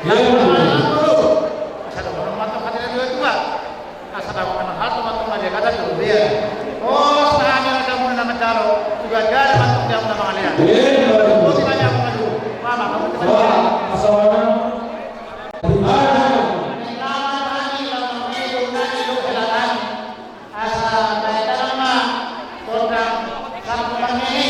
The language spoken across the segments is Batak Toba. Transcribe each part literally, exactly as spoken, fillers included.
Asa dohonon ma antong hata ni natuatua. Asa dohonon ma antong hata ni natuatua. Pos ma hami raja muna na manjalo. Juga jala ma antong di hamu na mangalean. Pos ma hami raja muna. Mama, kamu. Asa baen damang ma gondang sampulu marnini.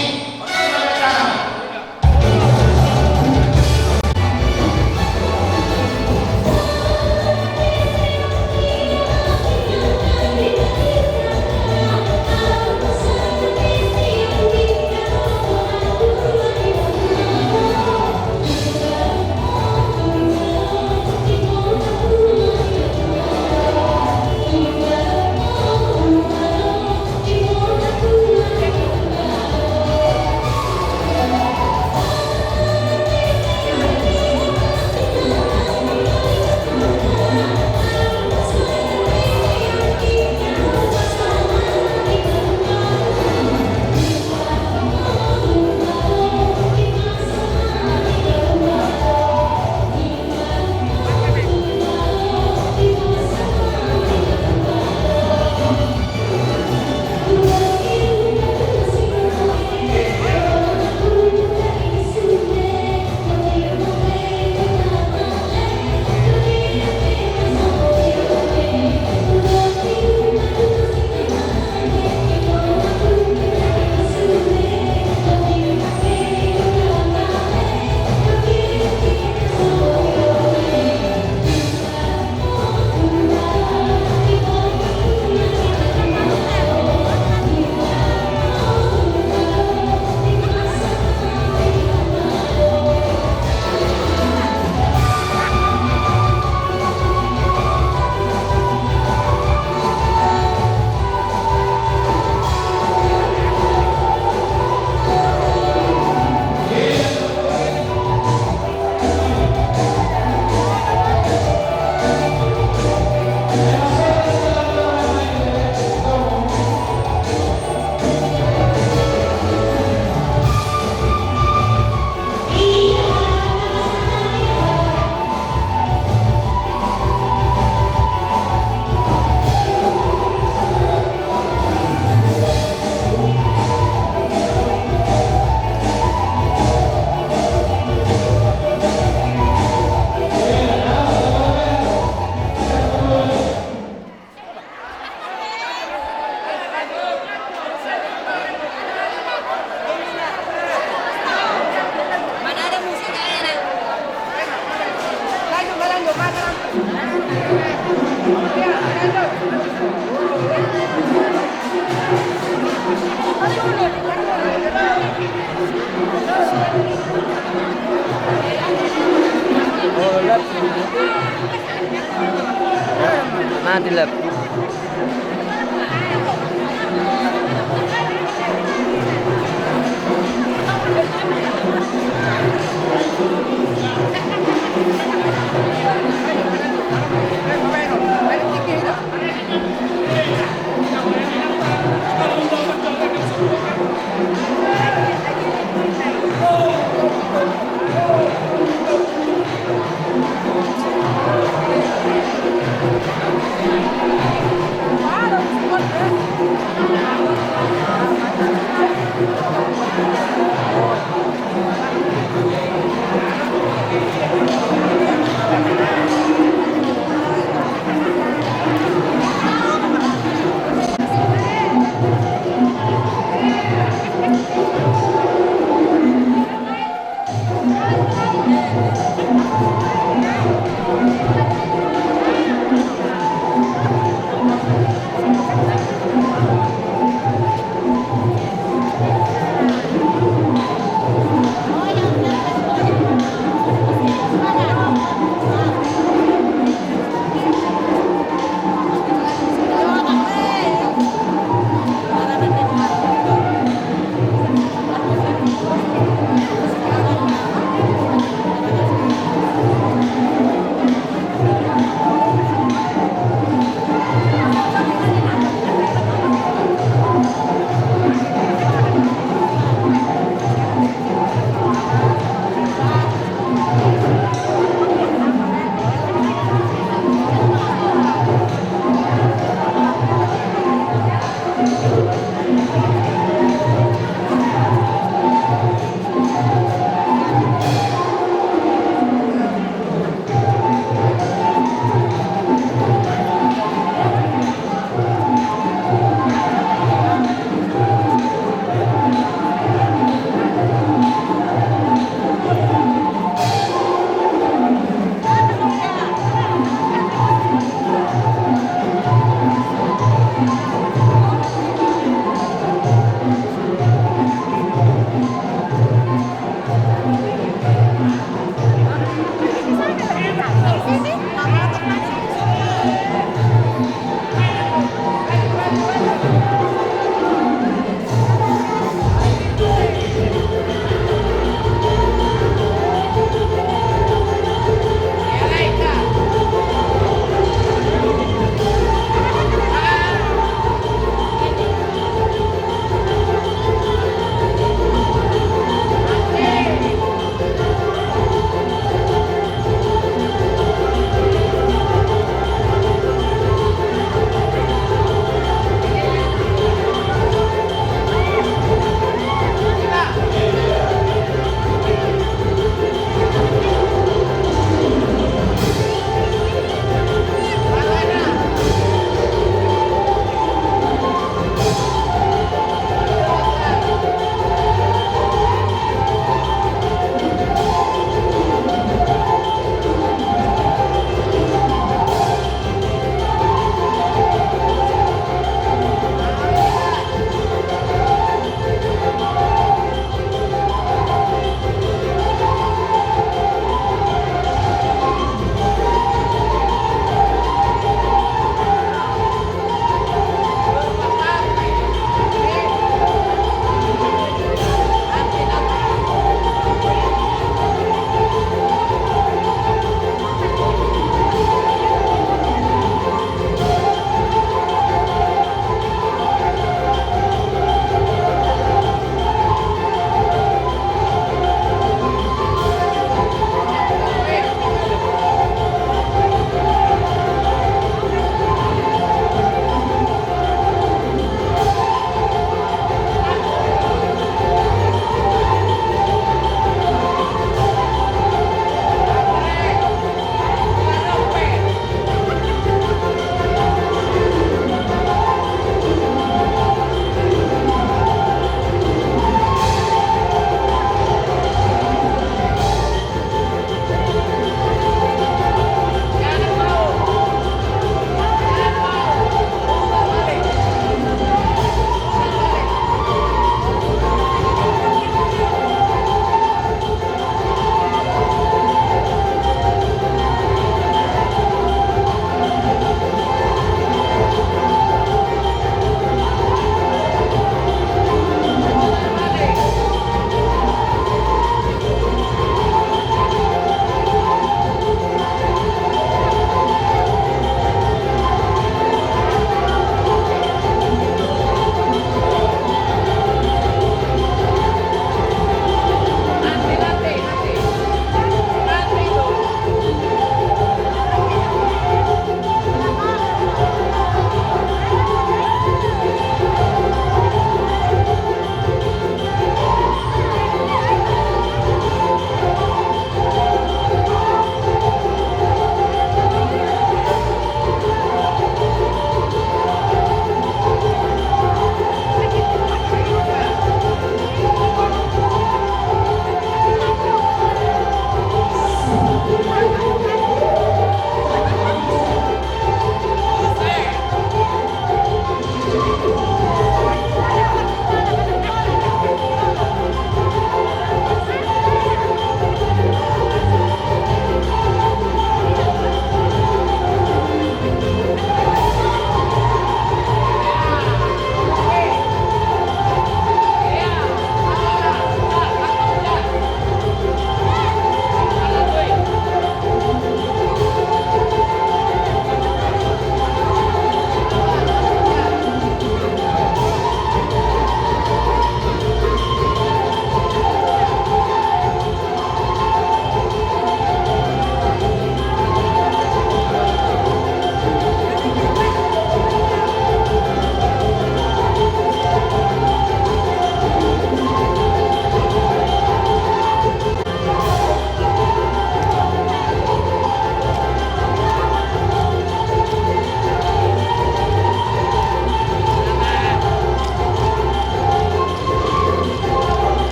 Mati lep.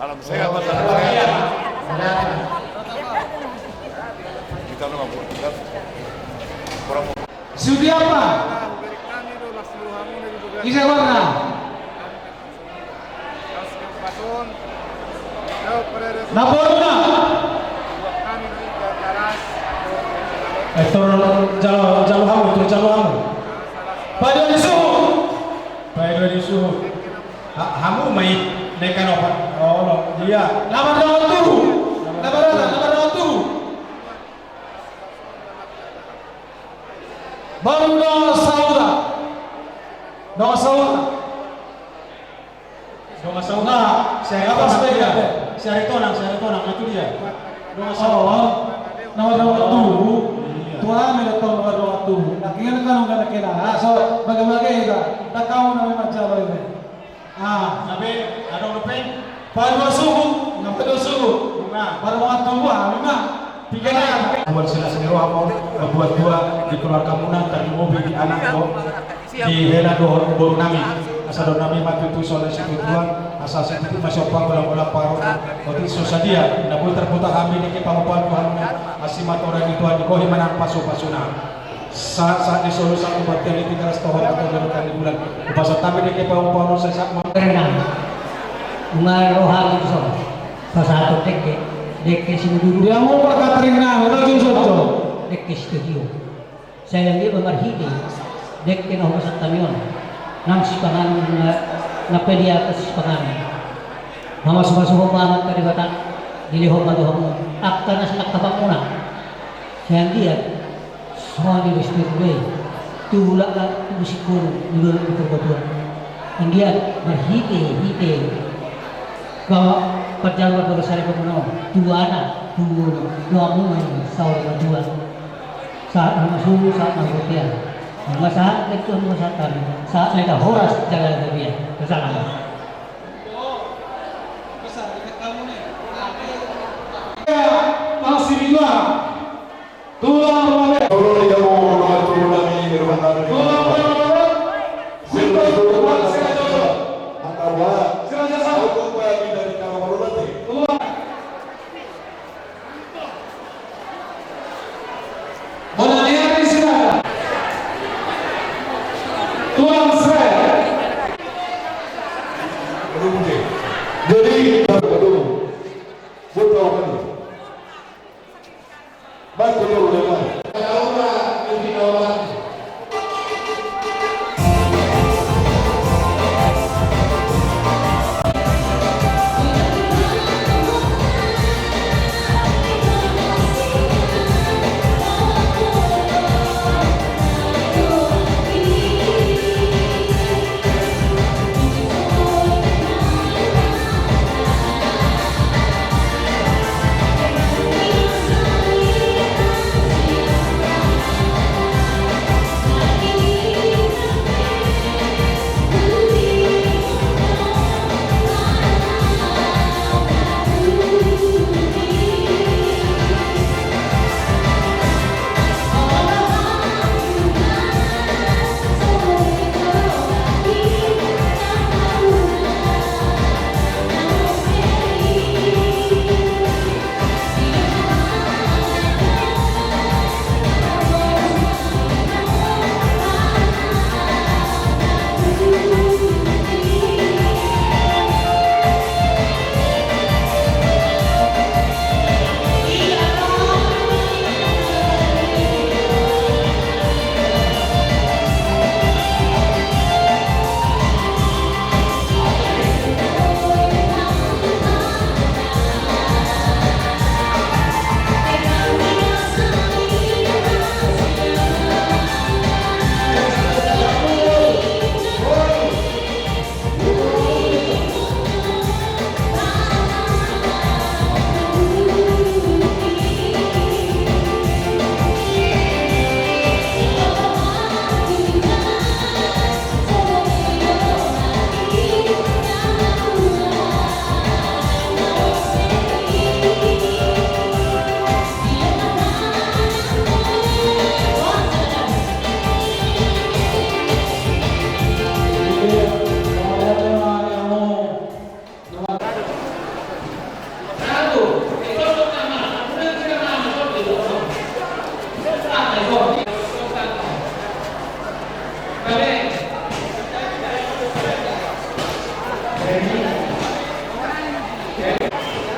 Salam sehat, Pak. Salam sehat. Kita nama buat kita. Kurang. Sudiapa? Ise goarna? Na boruna. Eh, tor jalo, jalo hamu, tor jalo hamu. Paidua ni suhut. Paidua ni suhut. Ha-, hamu ma i, na i kan opat. Olo, ia. Na mardongan tubu. Na mardongan, na mardongan tubu. Baru dongan sahuta. Dongan sahuta. Dongan sahuta. Si Aritonang, si Aritonang, na tu dia. Dongan sahuta. Na mardongan tubu. Iya. Tu hami do tong na mardongan tubu. Nangkin kan nunga nangkin, ah, so, bage-bage ita. Ndang hamu na manjalo i. Ah, na be, adong dope? Paidua suhut, na paidua suhut. Nunga. Baru dongan tubu, ah, nunga. Tiga na. Tuhan silas ni roha ma, mambuat tua di keluargamuna, tarlumobi di anak do, di hela dohot boru nami. Asa dohonon nami ma tutu songon na situan. Asa sai tutu ma sian panggolang-golang parhorong, otik so sadia na boi tarbuta hami dengke pangupahan tu hamu, asi ma torang ni Tuhan, digohi ma nang pasu-pasuna. Sahat-sahat ni solu sahat tu bontean ni Tigaras, tohor atau jolokan ni bulan. Hupasahat hami dengke pangupahan on, sai sahat ma. Karena nunga ro hami dison pasahaton dengke, dengke sinuduruhon. Dia mau berkatering nang, udah jujur tuh. Dengke studio. Sai anggiat ma marhite dengke na hupasahat hami on, nang sipanganon na, na pe di atas sipanganon. Mamasumasu ho ma Amanta Debata, dilehon ma tu hamu angka na sinangkapmuna. Sai anggiat songon i do sitiruon i, tu bulak, tu singkoru, tu dolok, tu parboruon. Anggiat marhite-hite, ba, parjolo do sari pamuna on, tu anak, tu boru, do hamu ma i saur matua. Sahat ma solu, sahat ma bontean. Nunga sahat, nunga sahat hami. Sahat ma hita horas jala gabe. Salam. Tulang. Tulang. Bona ni ari sira. Tulang sira. Jadi, betul. Betul. Baik, betul, betul.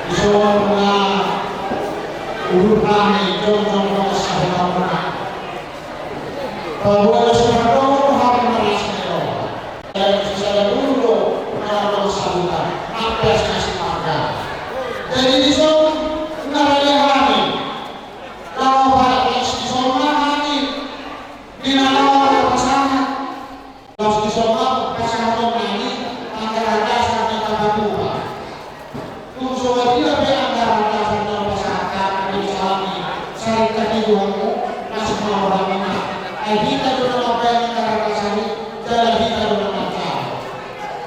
Ison na udur nami jongjong do sahutamuna. Paboa so hami marlas ni roha. Jadi sisada dulu do na adong sahuta, ampe asi na simarga. Jadi dison na rade hami. Laho padas dison ma hami. Di na laho pasahat. Laos dison ma pasahaton nami anggaran dasar ni Tataboa. Tung so mabiar pe anggaran dasar na pasahat hami di salami, sai tagi do hamu, masuk ma rohamuna. Ai hita do na mambaen anggaran dasar i, jala hita do na manjalo.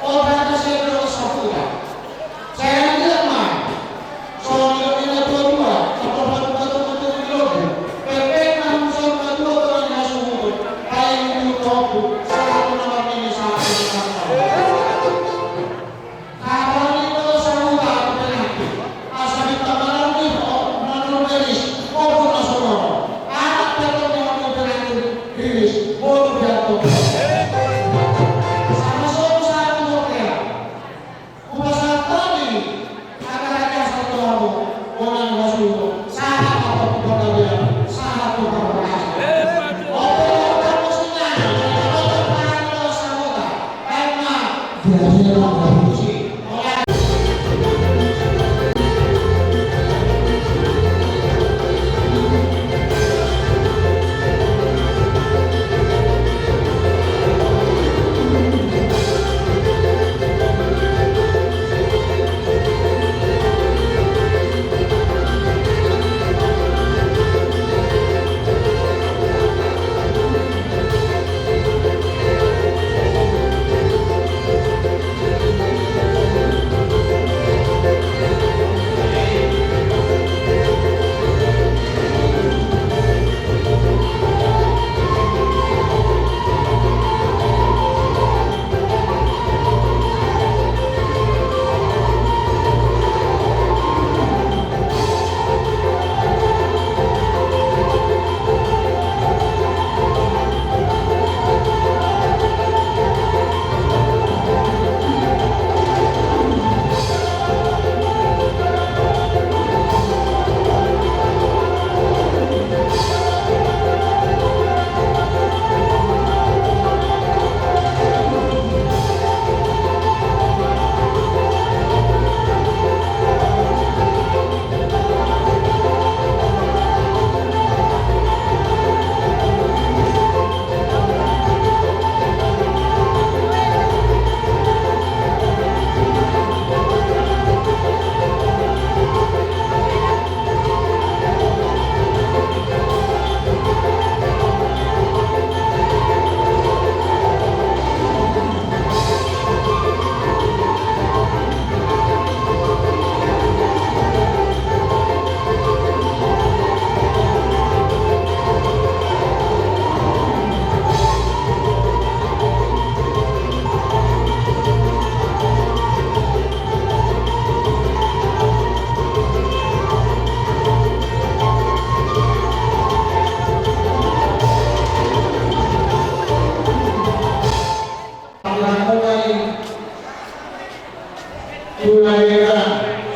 Obat na sian do sahuta. Sai anggiat ma songon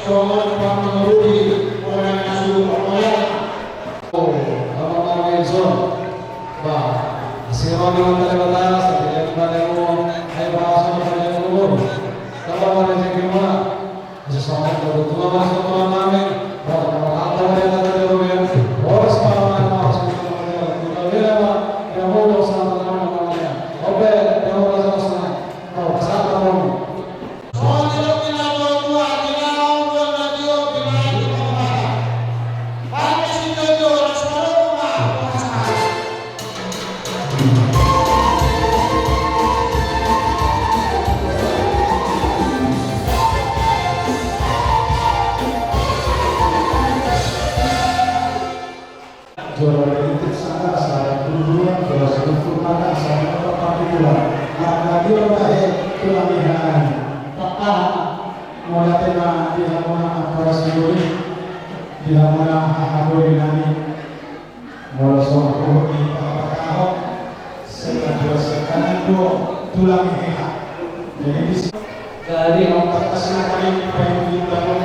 Songon pangaruhi orang yang sudah percaya. Oh, apa namanya itu? Bah, hasil mani mantap di batas, tapi dia kembali umum, ayo bahas apa yang umum. Tambah rezeki murah. Bisa songon kebetulan masuk ke dalam kami. Bah, kalau kata dia kata dia, boros paham, masuk ke dalam dia. Kita bela, bah, dia mau dosa, namanya. Oke, dia mau rasa senang. Mau kesal, mau. Jolo rintik sanga asa dua, jolo saluhut mata asa dua, papi dua. Maka dia bahe tulang ihanai. Pakaha, mauliate ma di hamuna angka parsaduri, di hamuna haha boru nami. Molo songon huhut ni pangapatahon, seka dua seka nang do tulang iha. Jadi di si-, jadi, on takkas na kami paimbitan on,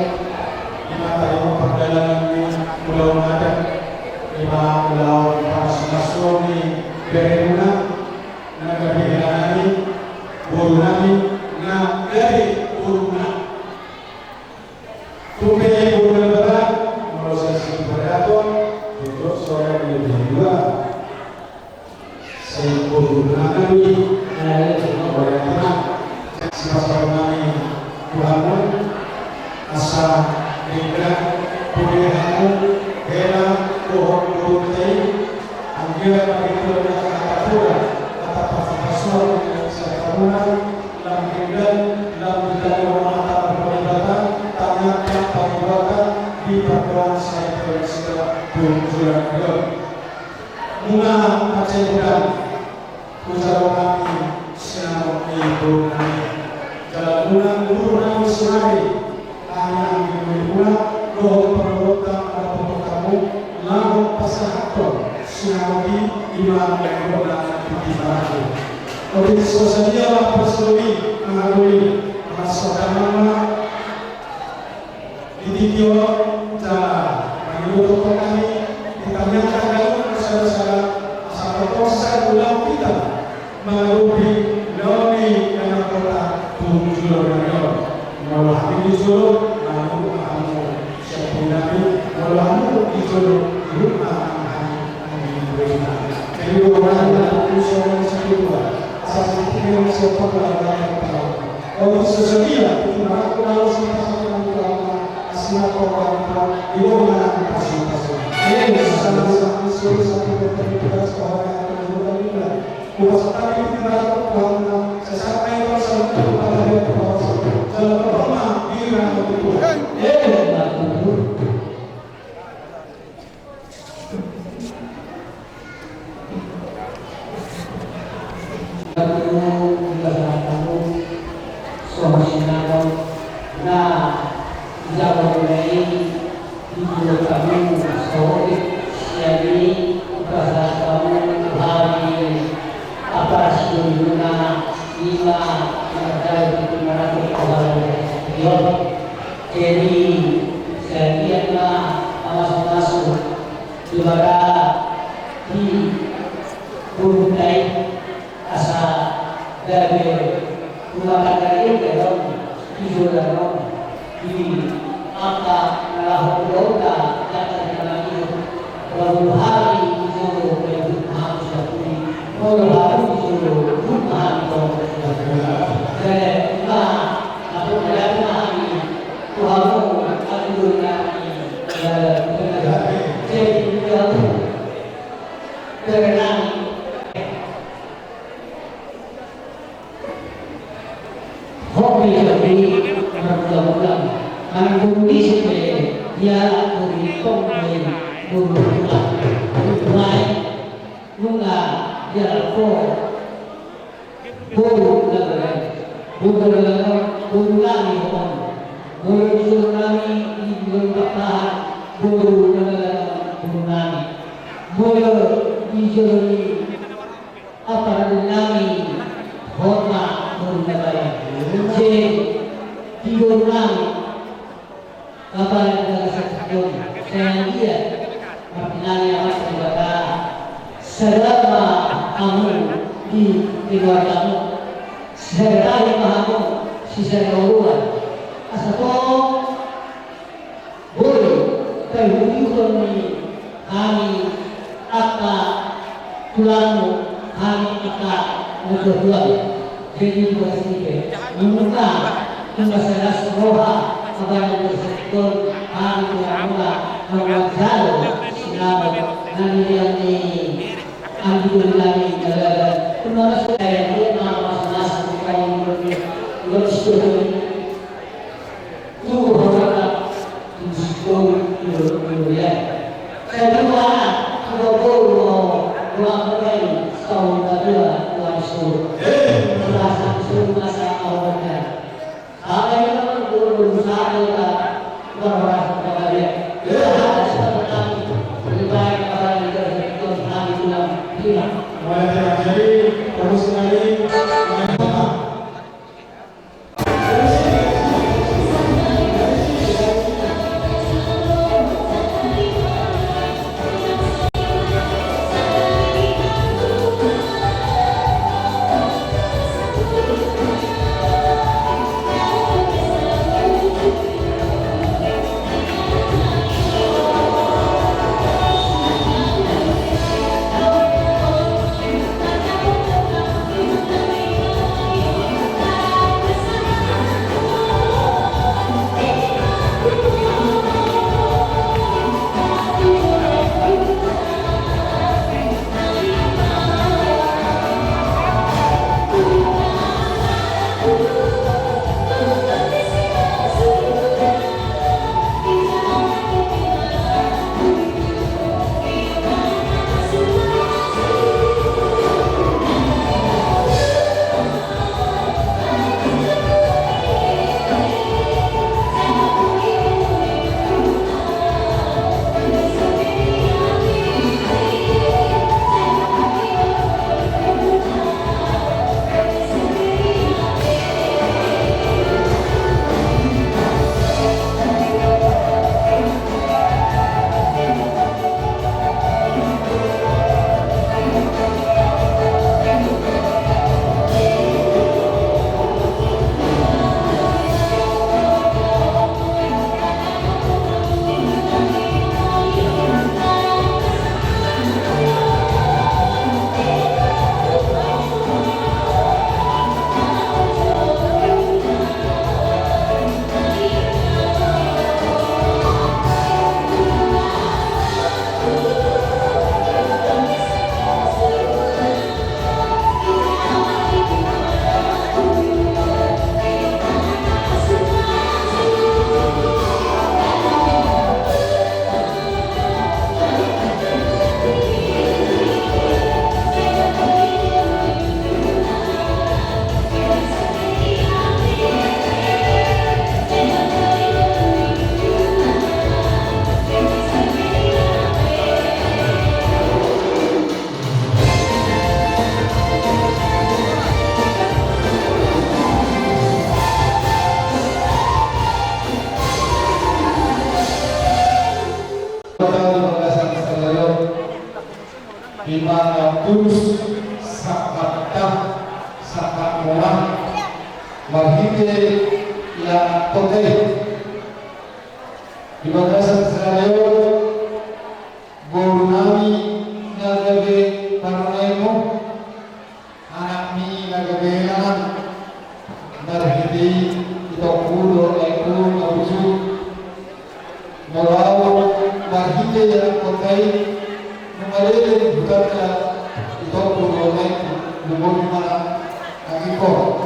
ima tadi on pardalanan ni ulaon adat, ima ulaon pasu-pasuon ni beremuna, na gabe hela nami, boru nami, na gabe boruna. Tung pe boru nami, molo sai sipadaton, tutu sore ni dua. Sai boru nami, eh, mauliate ma. Sipasahat nami tu hamu, asa denggan, pudi hamu, hela, dohot boru nami, anggiat ma dituan hata pura, hata pasu-pasuon, hata pura, lam denggan, lam denggan, hata pura, tangan, hata pura, di perdoaan saya, tu segala, tu segala. Nunga mansai godang hujalo hami sinamot ni boru nami. Jala nunga boru nami sonari, hami anggi ni boru dohot parboruta na dapotan hamu, laho pasahathon sinamot i, ima na di boru nami di Marangkup. Oke, so sadia ma parsaduri, angka boru, masa damang ma. Di tingki on, jala mangido tongtong hami, di tangiang na ganup, sada-sada, asa tongtong sai ulang hita mangadopi naung i na markota tu jolo nami on. Molo hami di jolo, mangido ma hamu sian pudi nami, molo hamu di jolo, di rumah hami, hami di rumah. Jadi, rumah hami, hami di jolo, asa sedikit yang siapa pula. Olo, so sadia, tingki ma, laos hita sasintongna tu Tuhan, asi ma tu Tuhan, di bagasan pasu-pasu. Eh, sama-sama, suruh satu bertemu dengan sekolah yang akan dibuka juga. Kuasa kami di bagasan Tuhan, sesama itu selalu pada dia Tuhan. Dalam rumah, di rumah Tuhan. Eh, Songon sinamot na dijalo muna i, dijalo hamu saotik sian i, hupasahat hamu tu hami, angka parsaduri muna, ima na mardalan di Marangkup, tu hami. Jadi, sai liat ma pamasu-masu Debata di boruta i, asa gabe rumah tangga i, gabe di joloan on, di angka na laho ulaonta, jala na mangido, laho hami di jolo, gabe rumah tangga i, molo hami di jolo, rumah tangga i. Jadi, ima, aku melihat hami, Tuhanmu, aku melihat hami. Hobi, hobi, marmula-mula. Manang tung disi pe, ia, hobi, hobi, hobi, hobi, hobi, nunga, ia, ho. Boru na gabe, boru na gabe, boru nami on. Molo di jolo nami, di jolo Pakpahan, boru na gabe, boru nami. Molo di jolo ni aparan nami, hot ma boru na gabe. Jadi, di boru nami. Bapa yang di bagasan surgo, sai anggiat martinangi Amanta Debata sada ma hamu di keluargamu, sada tahi ma hamu sisada oloan. Asa tong boi paihutihut ni hami angka tulangmu, hami angka natuatuamu. Jadi, tugas ni pe nunga, nunga salas roha, abang yang bersekutu, hami tulang mula, nunga jalo sinamot, nani yang ni, andi tulang ni, jalanan, nunga masuk, eh, dia mau masalah, bukan yang belum, belum setuju. Tugu hormat, tugu sitong, tugu kemuliaan. Saya berdoa, tugu guru, doa berdoa, setahun kedua, doa disuruh. Perasaan suruh masa awalnya. Apa yang kita perlu berusaha kita berdoa kepada Dia. Kita harus berdoa. Lebih baik kepada Dia, Tuhan, Tuhan, Tuhan. Mulai dari terus sekali. Di mana tulus sahat da, sahat muna, marhite ia kota i. Di bagasan sadari on, boru nami na gabe parumaenmu, anakmi na gabe helangan, marhite i itongku dohot laengku na burju. Molo au marhite ia kota i, nunga leleng hutanta itongku dohot laengku, lumobi ma na anggiangkon.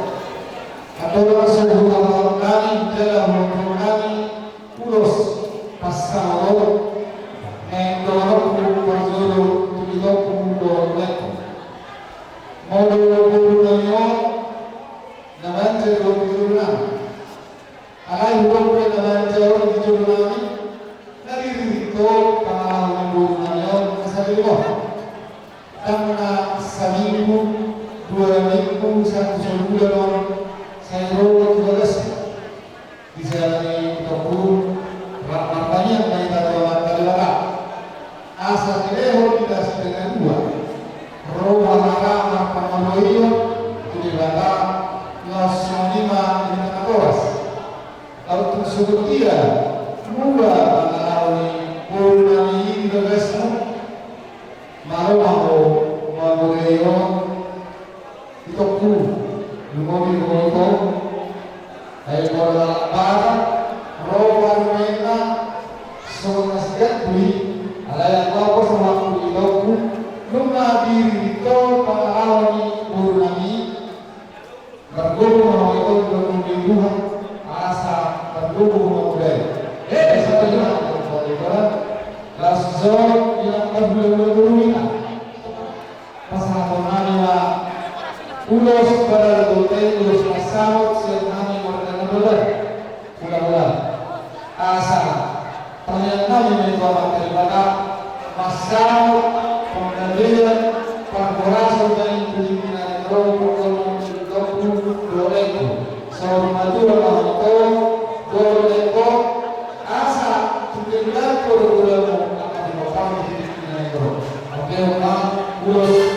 Andorang so huhatahon nami jala huhatahon nami ulos pansalongan, naeng dohononku parjolo tu itongku dohot laengku. Molo boru nami on na banja do di jolo nami. Alai hudok pe na banja on di jolo nami, na ririt do pangalaho ni boru nami on na saleleng on. Ndang na saminggu, dua minggu, satu sabulan on sai ro tu bagasna. Di Muba pangalaho ni boru nami i di bagasmu. Malo ma ho mamodai on. Itongku, lumobi ho ito. Ai pola lambat ro parumaenna. Songon na sian tu i. Alai anggo au so ho itongku, nunga dirinta pangalaho ni boru nami. Margogo ma ho ito di lambung ni Tuhan, asa margogo ma ho mamodai. Eh, sahat ma ho ito. Laos jo, inang parhula-hula boru nami. Pasahaton nami ma ulos pardote, ulos parsahat sian hami marga Nababan. Hula-hula. Asa tangiang nami ma i tu Amanta Debata, marsahat panggabean, parhorasan nami tu tingki na naeng ro, panggabean tu tingki na naeng ro. Saur matua ma ho ito, dohot ito, asa tingki na naeng ro, dohot ito, asa tingki na naeng ro. Oke, Bang, ulos